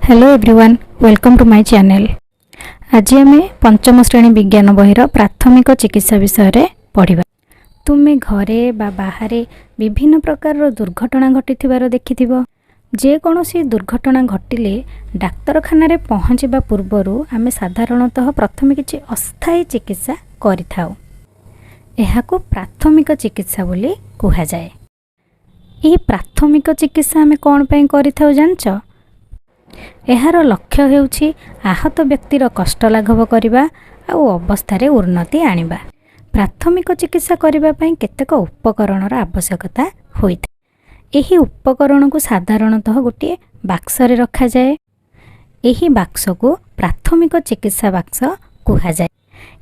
Hello everyone, welcome to my channel. ଆଜି ଆମେ ପଞ୍ଚମ ଶ୍ରେଣୀ ବିଜ୍ଞାନ ବହିର ପ୍ରାଥମିକ ଚିକିତ୍ସା ବିଷୟରେ ପଢ଼ିବା। ତୁମେ ଘରେ ବା ବାହାରେ ବିଭିନ୍ନ ପ୍ରକାରର ଦୁର୍ଘଟଣା ଘଟିଥିବାର ଦେଖିଥିବ। ଯେକୌଣସି ଦୁର୍ଘଟଣା ଘଟିଲେ ଡାକ୍ତରଖାନାରେ ପହଞ୍ଚିବା ପୂର୍ବରୁ ଆମେ ସାଧାରଣତଃ ପ୍ରଥମେ କିଛି ଅସ୍ଥାୟୀ ଚିକିତ୍ସା କରିଥାଉ। ଏହାକୁ ପ୍ରାଥମିକ ଚିକିତ୍ସା ବୋଲି କୁହାଯାଏ। ଏହି ପ୍ରାଥମିକ ଚିକିତ୍ସା ଆମେ କ'ଣ ପାଇଁ କରିଥାଉ ଜାଣିଛ? ଏହାର ଲକ୍ଷ୍ୟ ହେଉଛି ଆହତ ବ୍ୟକ୍ତିର କଷ୍ଟ ଲାଘବ କରିବା ଆଉ ଅବସ୍ଥାରେ ଉନ୍ନତି ଆଣିବା। ପ୍ରାଥମିକ ଚିକିତ୍ସା କରିବା ପାଇଁ କେତେକ ଉପକରଣର ଆବଶ୍ୟକତା ହୋଇଥାଏ। ଏହି ଉପକରଣକୁ ସାଧାରଣତଃ ଗୋଟିଏ ବାକ୍ସରେ ରଖାଯାଏ। ଏହି ବାକ୍ସକୁ ପ୍ରାଥମିକ ଚିକିତ୍ସା ବାକ୍ସ କୁହାଯାଏ।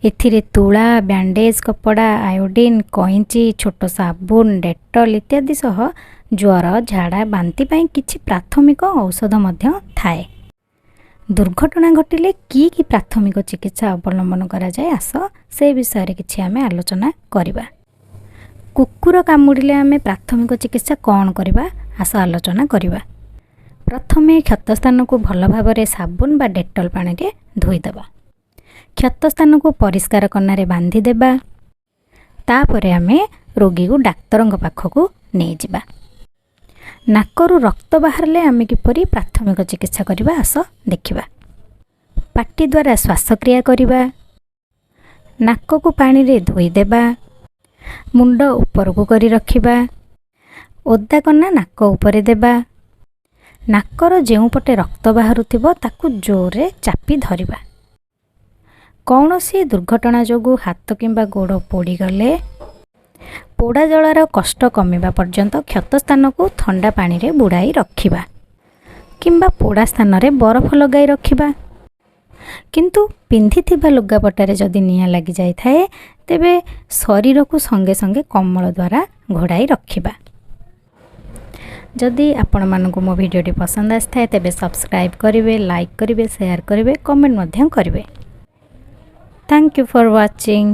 ଏଥିରେ ତୁଳା, ବ୍ୟାଣ୍ଡେଜ୍ କପଡ଼ା, ଆୟୋଡ଼ିନ୍, କଇଁଚି, ଛୋଟ ସାବୁନ, ଡେଟଲ୍ ଇତ୍ୟାଦି ସହ ଜ୍ୱର, ଝାଡ଼ା, ବାନ୍ତି ପାଇଁ କିଛି ପ୍ରାଥମିକ ଔଷଧ ମଧ୍ୟ ଥାଏ। ଦୁର୍ଘଟଣା ଘଟିଲେ କି କି ପ୍ରାଥମିକ ଚିକିତ୍ସା ଅବଲମ୍ବନ କରାଯାଏ, ଆସ ସେ ବିଷୟରେ କିଛି ଆମେ ଆଲୋଚନା କରିବା। କୁକୁର କାମୁଡ଼ିଲେ ଆମେ ପ୍ରାଥମିକ ଚିକିତ୍ସା କ'ଣ କରିବା, ଆସ ଆଲୋଚନା କରିବା। ପ୍ରଥମେ କ୍ଷତ ସ୍ଥାନକୁ ଭଲ ଭାବରେ ସାବୁନ ବା ଡେଟଲ୍ ପାଣିରେ ଧୋଇଦେବା। କ୍ଷତ ସ୍ଥାନକୁ ପରିଷ୍କାର କନାରେ ବାନ୍ଧିଦେବା। ତାପରେ ଆମେ ରୋଗୀକୁ ଡାକ୍ତରଙ୍କ ପାଖକୁ ନେଇଯିବା। ନାକରୁ ରକ୍ତ ବାହାରିଲେ ଆମେ କିପରି ପ୍ରାଥମିକ ଚିକିତ୍ସା କରିବା, ଆସ ଦେଖିବା। ପାଟି ଦ୍ୱାରା ଶ୍ୱାସକ୍ରିୟା କରିବା। ନାକକୁ ପାଣିରେ ଧୋଇଦେବା। ମୁଣ୍ଡ ଉପରକୁ କରି ରଖିବା। ଓଦା କନା ନାକ ଉପରେ ଦେବା। ନାକର ଯେଉଁ ପଟେ ରକ୍ତ ବାହାରୁଥିବ, ତାକୁ ଜୋରରେ ଚାପି ଧରିବା। କୌଣସି ଦୁର୍ଘଟଣା ଯୋଗୁଁ ହାତ କିମ୍ବା ଗୋଡ଼ ପୋଡ଼ିଗଲେ, ପୋଡ଼ା ଜଳାର କଷ୍ଟ କମିବା ପର୍ଯ୍ୟନ୍ତ କ୍ଷତ ସ୍ଥାନକୁ ଥଣ୍ଡା ପାଣିରେ ବୁଡ଼ାଇ ରଖିବା କିମ୍ବା ପୋଡ଼ା ସ୍ଥାନରେ ବରଫ ଲଗାଇ ରଖିବା। କିନ୍ତୁ ପିନ୍ଧିଥିବା ଲୁଗାପଟାରେ ଯଦି ନିଆଁ ଲାଗିଯାଇଥାଏ, ତେବେ ଶରୀରକୁ ସଙ୍ଗେ ସଙ୍ଗେ କମ୍ବଳ ଦ୍ୱାରା ଘୋଡ଼ାଇ ରଖିବା। ଯଦି ଆପଣମାନଙ୍କୁ ମୋ ଭିଡ଼ିଓଟି ପସନ୍ଦ ଆସିଥାଏ, ତେବେ ସବସ୍କ୍ରାଇବ୍ କରିବେ, ଲାଇକ୍ କରିବେ, ସେୟାର କରିବେ, କମେଣ୍ଟ ମଧ୍ୟ କରିବେ। Thank you for watching.